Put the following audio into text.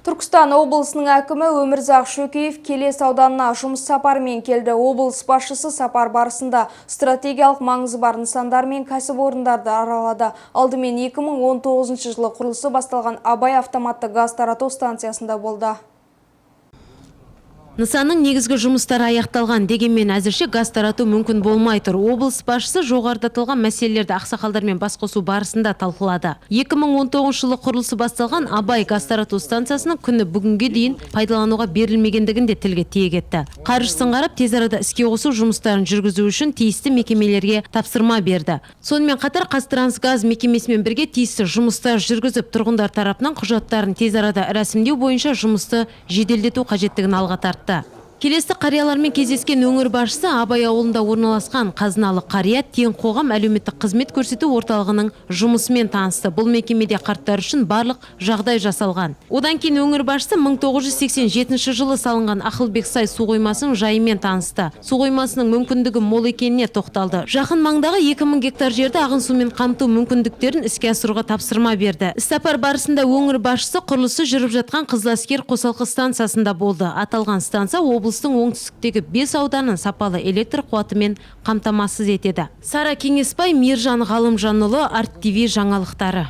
Түркістан облысының әкімі Өмірзақ Шөкеев Келес ауданына жұмыс сапарымен келді. Облыс басшысы сапар барысында стратегиялық маңызы бар нысандар мен кәсіпорындарды аралады. Алдымен 2019 жылы құрылысы басталған Абай автоматты газ тарату станциясында болды. Нысанның негізгі жұмыстары аяқталған, дегенмен әзірше газ тарату мүмкін болмай тұр. Облыс басшысы жоғарыда аталған мәселелерді ақсақалдармен бас қосу барысында талқылады. 2019 жылы құрылысы басталған Абай газ тарату станциясының күні бүгінге дейін пайдалануға берілмегендігін де тілге тиек етті. Қаржысын қарап, тез арада іске қосу жұмыстарын жүргізу үшін тиісті мекемелерге тапсырма берді. Сонымен қатар «Қазтрансгаз» мекемесімен бірге тиісті жұмыстар жүргізіп, тұрғындар тарапынан құжаттарын тез арада рәсімдеу бойынша жұмысты жеделдету қажеттігін алға тартты. Келесі қариялармен кездескен өңір басшысы Абай ауылында орналасқан «Қазыналы қария» тең қоғам әлеуметтік қызмет көрсету орталығының жұмысымен танысты. Бұл мекемеде қарттар үшін барлық жағдай жасалған. Одан кейін өңір басшысы 1987 жылы салынған Ақылбек сай су қоймасының жайымен танысты. Су қоймасының мүмкіндігі мол екеніне тоқталды. Жақын маңдағы 2000 гектар жерді ағын сумен қамту мүмкіндіктерін іске асыруға тапсырма берді. Іссапар барысында өңір басшысы құрылысы жүріп жатқан Қызыләскер қосалқы станциясында болды. Аталған станция облыстың оңтүстіктегі бес ауданын сапалы электр қуатымен қамтамасыз етеді. Сара Кеңесбай, Миржан Ғалымжанұлы, Арт ТВ жаңалықтары.